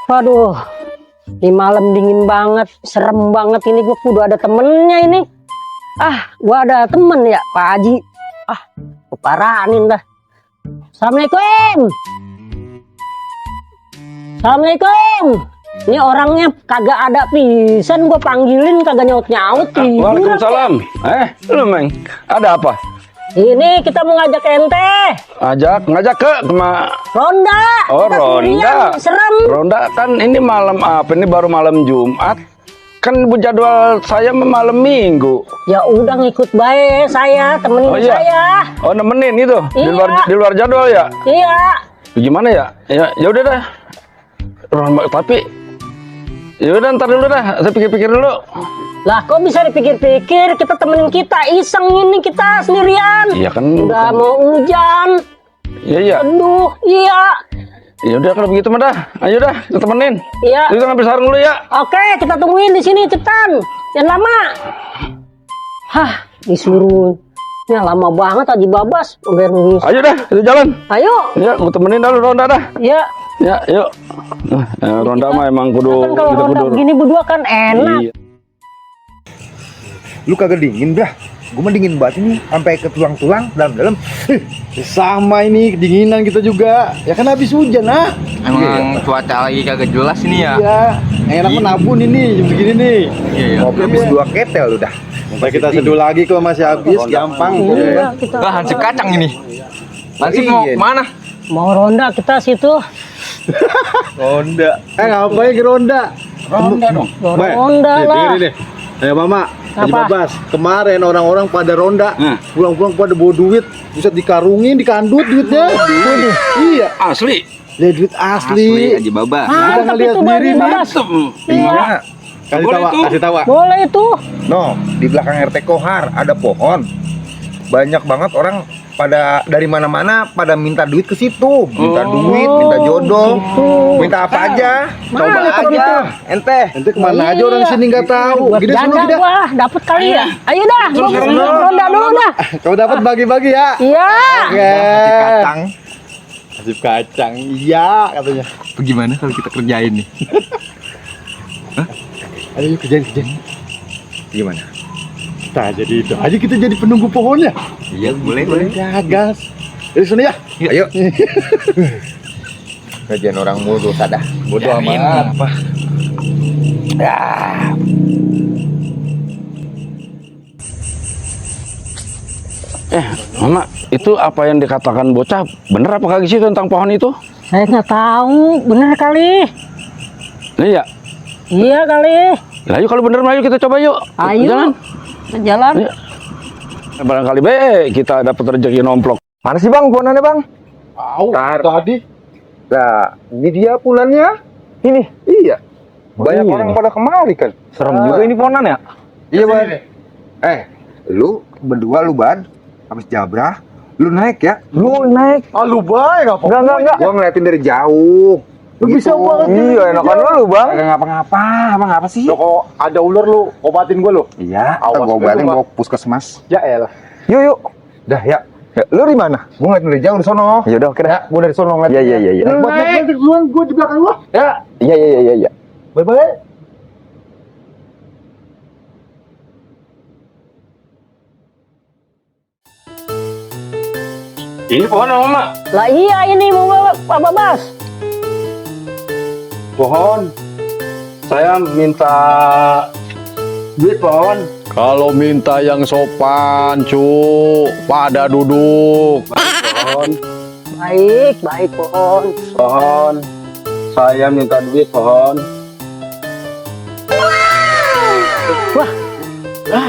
Waduh, di malam dingin banget, serem banget ini. Gue kudu ada temennya ini. Gua ada temen ya, Pak Haji. Keparanin dah. Assalamualaikum. Assalamualaikum. Ini orangnya kagak ada pisan, gue panggilin kagak nyaut-nyaut. Waalaikumsalam. Lu Meng, ada apa? Ini kita mau ngajak ente. Ngajak ke Ronda. Oh, Kita ronda. sendirian, serem. Ronda kan ini malam apa? Ini baru malam Jumat. Kan jadwal saya malam Minggu. Ya udah ngikut baik saya, temenin Oh, iya. saya. Oh, nemenin itu. Iya. Di luar jadwal ya? Iya. Gimana ya? Ya udah dah. Tapi ya udah ntar dulu dah. Saya pikir-pikir dulu. Lah kok bisa dipikir-pikir, kita temenin kita, iseng ini kita sendirian. Iya kan. Udah mau hujan. Iya. Aduh, iya. Ya udah kalau begitu mah dah. Ayo dah, kita temenin. Iya. Kita ngambil sarung dulu ya. Oke, kita tungguin di sini cepetan. Jangan lama. Disuruhnya lama banget Haji Babas. Udah nunggu. Ayo dah, kita jalan. Ayo. Ya, mau temenin dulu Ronda dah. Ya. Ya, yuk. Ronda mah emang kudu Kan kalau kita ronda kudu. begini berdua kan enak. Iya. Lu kagak dingin dah. Gue mah dingin banget ini sampai ke tulang-tulang dalam-dalam. Sama ini kedinginan kita juga. Ya kan habis hujan Emang cuaca lagi kagak jelas ini ya. Iya. Enak menabun ini jam begini nih. Iya. Ngopi habis 2 ketel lu dah. Sampai kita seduh lagi kalau masih habis gampang. Iya, kita Lah hansip kacang ini. Hansip mau Iya. mana? mau ronda kita situ. Ronda. Ngapain ke ronda? Ronda dong. Ronda lah. Nih. Ayo Mama, Haji Apa? Babas. Kemarin orang-orang pada ronda, pulang-pulang pada bawa duit, bisa dikarungin, dikandut duitnya. Iya, Asli. ya duit asli. Haji Baba. Kita Mantap ngeliat itu sendiri Haji nih. Babas. Iya. Kasih Boleh tawa, tuh. kasih tawa. Boleh itu. No, di belakang RT Kohar ada pohon. Banyak banget orang pada dari mana-mana pada minta duit ke situ, minta duit, minta jodoh, minta apa aja, coba Mana kalau aja, ente. Ente kemana aja orang sini nggak tahu. Buat Gede janda suruh gede. gua dapet kali ya. Ayo dah, gua ronda dulu dah. Kalau dapat bagi-bagi ya. Iya. Oke. Kacang. Nasib kacang, iya katanya. Bagaimana kalau kita kerjain nih? Ayo yuk, kerjain. Gimana? Kita jadi itu aja, kita jadi penunggu pohonnya. Iya, boleh. Ya gas. Dari sini ya. Ayo. Kerjaan orang mulu sadah. Bodoh Yamin. amat. Apa? Mama, itu apa yang dikatakan bocah bener apa kagak sih tentang pohon itu? Saya nggak tahu, bener kali. Iya. Iya kali. Lah yuk kalau bener mah yuk kita coba yuk. Ayo. Jangan. Jalan. Ayo. Barangkali kita dapat rezeki nomplok. Mana sih bang pohonannya bang? Tahu. Tar. Tadi. Nah, ini dia punannya. Ini. Iya. Banyak iya. orang pada kemari kan. Serem juga ini pohonan ya. Iya bang. Lu berdua lu ban, habis jabrah, lu naik ya. Lu naik. Ah lu baik apa? Enggak. Gua ngeliatin dari jauh. Lu bisa banget. Iya, enakan lu bang. Kagak ngapa-ngapa, abang apa sih? Lo kok ada ular lu, obatin gua lu. Iya. Awas, Gua lu, balik Bang. bawa puskesmas. Ya elah. Yuk. Dah ya. Lu di mana? Gua ngeliatin dari jauh di sono. Ya udah, oke dah. Gua dari sono ngeliatin. Iya. Buat duluan, gua di belakang lu. Ya. Iya. Bye-bye. Ini pohon Mama. Lah iya ini mau bawa Pak Babas. Pohon. Saya minta duit pohon. Kalau minta yang sopan, pada duduk. Pohon. Baik pohon. Pohon. Saya minta duit pohon. Wah,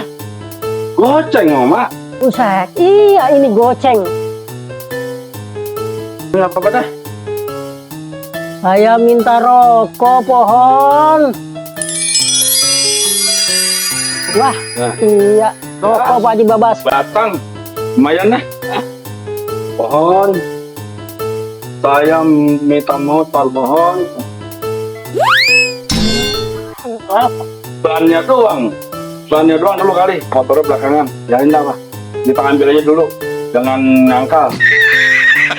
Goceng Mama. buset. Iya ini goceng. Ini apa dah? Saya minta rokok pohon. Wah, Nah. iya. Rokok Pak Haji Babas. Batang. Lumayan dah. Pohon. Saya minta motor pohon. Bannya doang dulu kali. Motornya belakangan. Jalan dah Pak. Kita ambil aja dulu. Jangan nyangkal.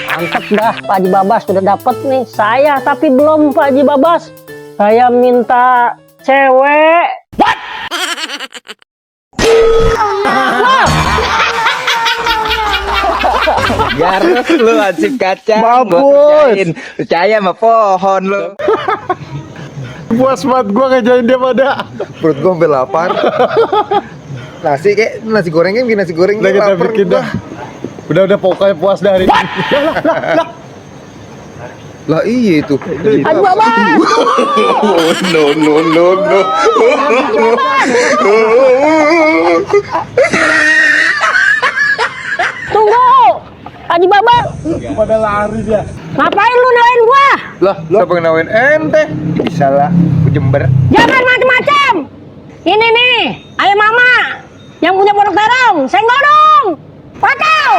Mantap dah Pak Haji Babas udah dapet nih. Saya tapi belum Pak Haji Babas. Saya minta cewek. Garus lu ansip kacang. Mampus. Percaya sama pohon lu. Puas banget gua ngejain dia pada. Perut gua sampai lapar. Nasi gorengnya bikin nasi goreng Udah kita lapar bikin gua. dah. Udah pokoknya puas dari ini. Lah iya itu. Aduh, Bang. No. Tunggu. Haji Babang, Pada lari dia. ngapain lu nyalain gua? Lah, siapa yang nawain ente? Bisa lah, gua Jember. Jangan macem-macem. Ini nih, ayah mama yang punya pondok terong. Senggol dong. Pakau.